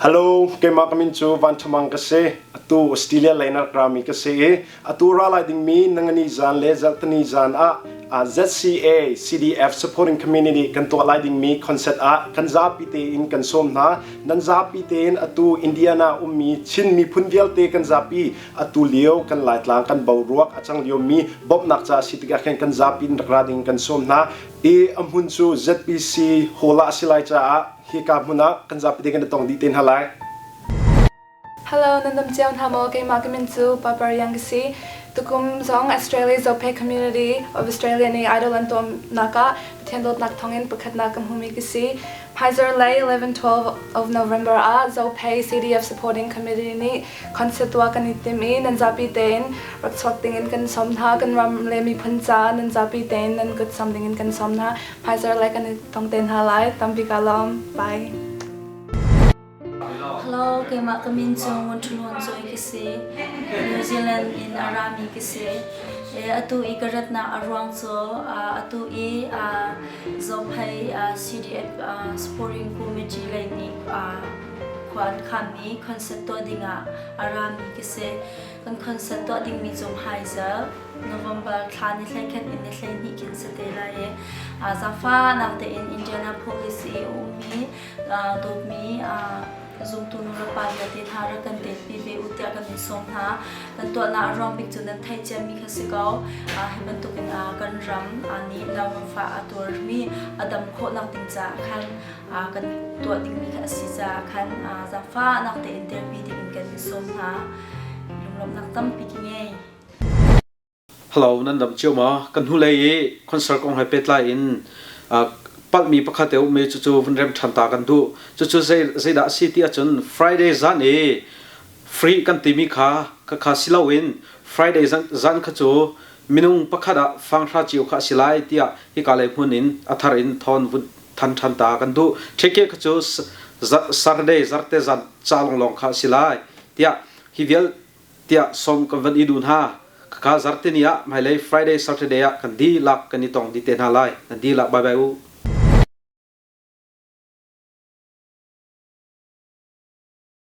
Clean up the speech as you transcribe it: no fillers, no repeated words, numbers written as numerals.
Hello, keimah ka min cu Van Thamang ka si. Atu Australia lei na rak rami ka si i atu ra lai dingmi nangani zan le zarhtani zan ah ZCA CDF Supporting Community kan tuah lai dingmi concert ah kan zapi tein kan sawm hna. Nan zapi tein atu Indiana ummi Chin miphun vialte kan zapi atu lio kan Laitlang kan boruak a cang liomi bawmhnak ca si tikah khin kan zapi in rak ra ding kan sawm hna. I a hmun cu ZPC Hall ah a si lai caah hika hmun ah kan zapi te kan i tong dih te hna lai. Hello, nan dam cio hna maw? Keimah ka min cu Papar Yang ka si. Tukum zong Australia Zophei Community of Australia nih idol an tuahnak ah Pathian dawtnak thawngin pakhatnak ka hmumi ka si. Pfizer lei 11-12 of November ah Zophei CDF Supporting Committee nih concert tuah kan i tim i nan zapi tein rak chuak dingin kan sawm hna. Kan ram le miphun ca nan zapi tein nan kut sam dingin kan sawm hna. Pfizer le kan i tong te hna lai. Tampi ka lawm. Bye. Hello, keimah ka min cu Ngun Ṭhulun Cawi ka si. New Zealand in a rami ka si. Atu i ka ratnak a ruang cu atu i Zophei CDF Supporting Committee lei nih khua an khanmi concert tuah dingah a rami ka si. Kan concert tuah dingmi cu hmaizarh November thla ni 11 in ni 12 khin si te lai i zaangfahnak tein Indianapolis i a ummi dawtmi zumtu nulepa vialte hna rak kan telpi ve u tiah kan in sawm hna. Kan tuahnak a ruang bik cu nan theih ciami kha si ko. Hi bantukin kan ram nih nganfah a tuarmi a dam khawhnak ding caah khan kan tuah dingmi kha a si caah khan zaangfahnak tein telpi dingin kan in sawm hna. Lunglawmhnak tampi ka ngei. Hello, nan dam cio ma? Kan hnulei i concert kong he pehtlai in palhmi pakhat te ummi cucu vun rem ṭhan ta kan duh. Cucu zeidah a si ti ahcun Friday zan i free kan timi kha khakha si loin Friday zan kha cu minung pakhat ah fanghra cio kha a si lai tiah hika lei hmun in a thar in thawn vun than ṭhan ta kan duh. Ticket kha cu Saturday zarte zan ca lawnglawng kha a si lai tiah hi vial tiah sawm kan van i duh hna. Khakha zarhtini ah hmailei Friday Saturday ah kan dihlak kan i tong dih te hna lai. Nan dihlak bye bye u.